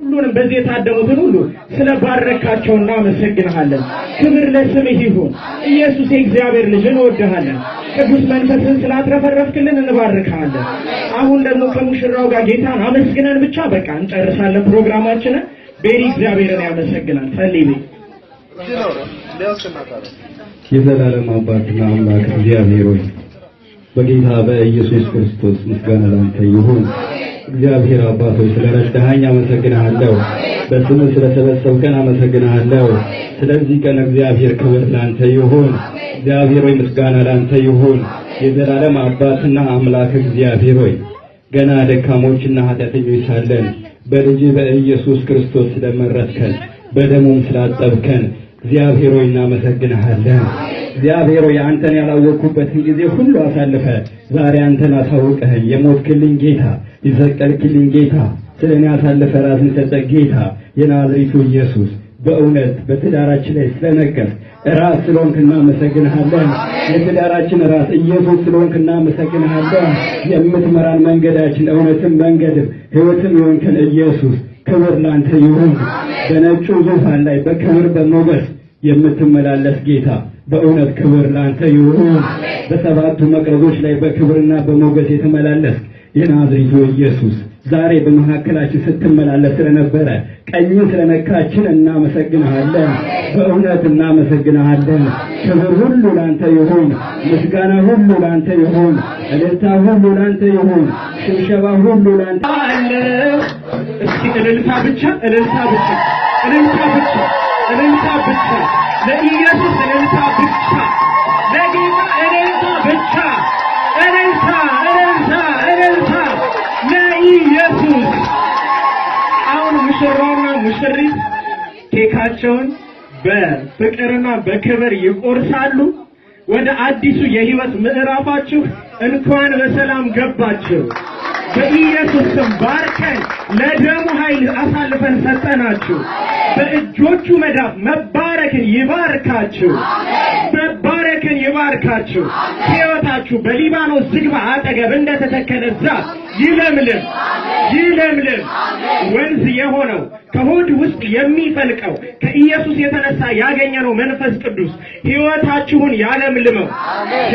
ሁሉንም በዚህ የታደሙትን ሁሉ ስለ ባረካቸው እናመሰግንሃለን። ክብር ለስምህ ይሁን። ኢየሱስ የእግዚአብሔር ልጅ እንወድሃለን። ቅዱስ መንፈስን ስላትረፈረፍክልን እንባርክሃለን። አሁን ደግሞ ከሙሽራው ጋር ጌታን አመስግነን ብቻ በቃ እንጨርሳለን ፕሮግራማችንን። ቤሪ እግዚአብሔርን ያመሰግናል። ጸልይ ቤሪ። የዘላለም አባትና አምላክ እግዚአብሔር ሆይ፣ በጌታ በኢየሱስ ክርስቶስ ምስጋና ላንተ ይሁን። እግዚአብሔር አባት ሆይ፣ ስለረዳኸኝ አመሰግንሃለሁ። በስምህ ስለሰበሰብከን አመሰግንሃለሁ። ስለዚህ ቀን እግዚአብሔር ክብር ላንተ ይሁን። እግዚአብሔር ሆይ፣ ምስጋና ላንተ ይሁን። የዘላለም አባትና አምላክ እግዚአብሔር ሆይ፣ ገና ደካሞችና ኃጢአተኞች ሳለን በልጅህ በኢየሱስ ክርስቶስ ስለመረጥከን፣ በደሙም ስላጠብከን እግዚአብሔር ሆይ እናመሰግንሃለን። እግዚአብሔር ሆይ፣ አንተን ያላወቅኩበትን ጊዜ ሁሉ አሳልፈህ ዛሬ አንተን አሳውቀኸኝ፣ የሞትክልኝ ጌታ፣ የሰቀልክልኝ ጌታ፣ ስለ እኔ አሳልፈህ ራስህን የሰጠህ ጌታ የናዝሬቱ ኢየሱስ፣ በእውነት በትዳራችን ላይ ስለነገስክ፣ ራስ ስለሆንክ እናመሰግንሃለን። የትዳራችን ራስ ኢየሱስ ስለሆንክ እናመሰግንሃለን። የምትመራን፣ መንገዳችን፣ እውነትም መንገድም ሕይወትም የሆንከን ኢየሱስ ክብር ላንተ ይሁን። በነጩ ዙፋን ላይ በክብር በሞገስ የምትመላለስ ጌታ በእውነት ክብር ላንተ ይሁን። በሰባቱ መቅረዞች ላይ በክብርና በሞገስ የተመላለስክ የናዝሬቱ ኢየሱስ፣ ዛሬ በመካከላችን ስትመላለስ ስለነበረ፣ ቀኝህ ስለነካችን እናመሰግንሃለን። በእውነት እናመሰግንሃለን። ክብር ሁሉ ላንተ ይሁን። ምስጋና ሁሉ ላንተ ይሁን። እልልታ ሁሉ ላንተ ይሁን። ሽብሸባ ሁሉ ላንተ አለ። እስኪ እልልታ ብቻ፣ እልልታ ብቻ፣ እልልታ ብቻ፣ እልልታ ብቻ፣ ለኢየሱስ እልልታ ብቻ፣ ለጌታ እልልታ ብቻ፣ እልልታ፣ እልልታ፣ እልልታ ለኢየሱስ። አሁን ሙሽራውና ሙሽሪት ኬካቸውን በፍቅርና በክብር ይቆርሳሉ። ወደ አዲሱ የህይወት ምዕራፋችሁ እንኳን በሰላም ገባችሁ። በኢየሱስ ስም ባርከን ለደሙ ኃይል አሳልፈን ሰጠናችሁ። በእጆቹ መዳፍ መባረክን ይባርካችሁ፣ መባረክን ይባርካችሁ። ሕይወታችሁ በሊባኖስ ዝግባ አጠገብ እንደተተከለ ዛፍ ይለምልም፣ ይለምልም። ወንዝ የሆነው ከሆድ ውስጥ የሚፈልቀው ከኢየሱስ የተነሳ ያገኘነው መንፈስ ቅዱስ ሕይወታችሁን ያለምልመው፣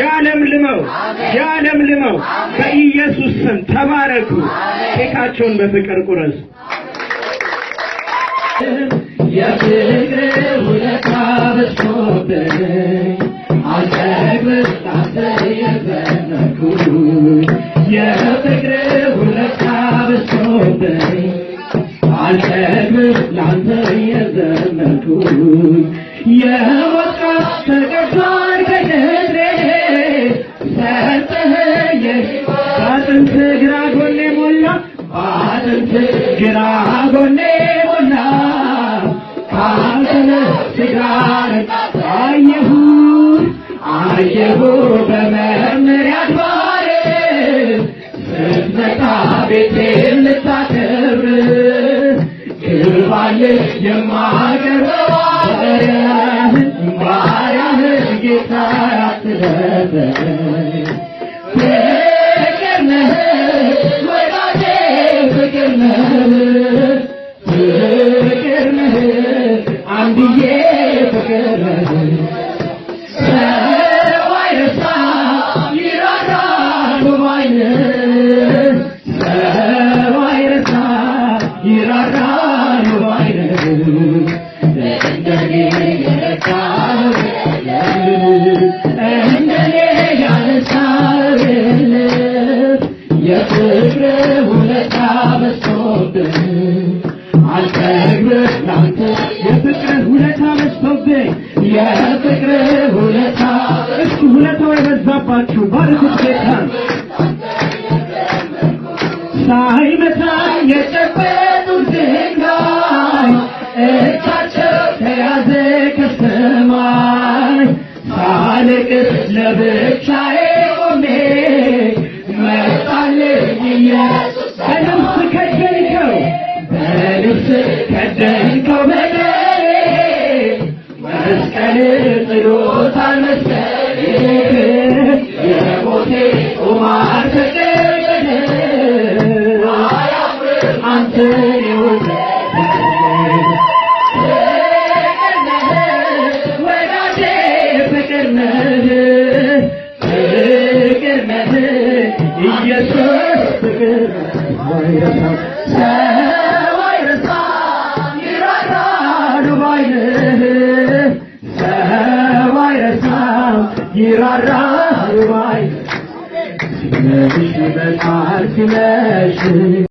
ያለምልመው፣ ያለምልመው። በኢየሱስ ስም ተባረኩ። ኬካቸውን በፍቅር ቁረሱ። የፍቅር ውለታ በዝቶብኝ አልጠግብም ላንተ የዘመርኩት። የፍቅር ውለታ በዝቶብኝ አልጠግብም ላንተ የዘመርኩት። የሞት ቃል ተቀርቷል ከቅጥሬ፣ ሰጠኸኝ በአጥንት ግራ ጎኔ ሞላ፣ በአጥንት ግራ ጎኔ ሞላ። ካንተ ጋር አየሁ፣ አየሁ በመምሪያ አድባር ስትመጣ ቤቴን ልታከብር። ግባልህ የማቀርበው ባሪያህን፣ ባሪያህን ጌታ አትለፈኝ። ፍቅር ነህ ወዳጄ፣ ፍቅር ነህ፣ ፍቅር ነህ አንድዬ፣ ፍቅር ነህ። ሰው አይረሳ ይራራል ባይን፣ ሰው አይረሳ ይራራል ባይን። እንደኔ የረዳህ እንደኔ ያነሳህ፣ የፍቅር ውለታ በዝቶብህ አልጠግብም ላንተ። የፍቅርህ ውለታ በዝቶብኝ። የፍቅር ውለታ። እስኪ ውለታው የበዛባችሁ ባርኩት ጌታን። ሳይመታኝ የጨበጡት ድንጋይ እጃቸው ተያዘ ከሰማይ። ሳለቅስ ለብቻዬ ቆሜ መጣልኝ ኢየሱስ። በልብስ ከደንከው፣ በልብስ ከደንከው በደሌ፣ መስቀል ጥሎታል መስቀል። የሞቴ ቁማር ተቀበለ አንተን የወደደ። አይረሳም፣ ሰው አይረሳም ይራራሉ ባይንህ፣ ሰው አይረሳም ይራራሉ ባይንህ፣ ሲመሽ ይመጣል ሲመሽ።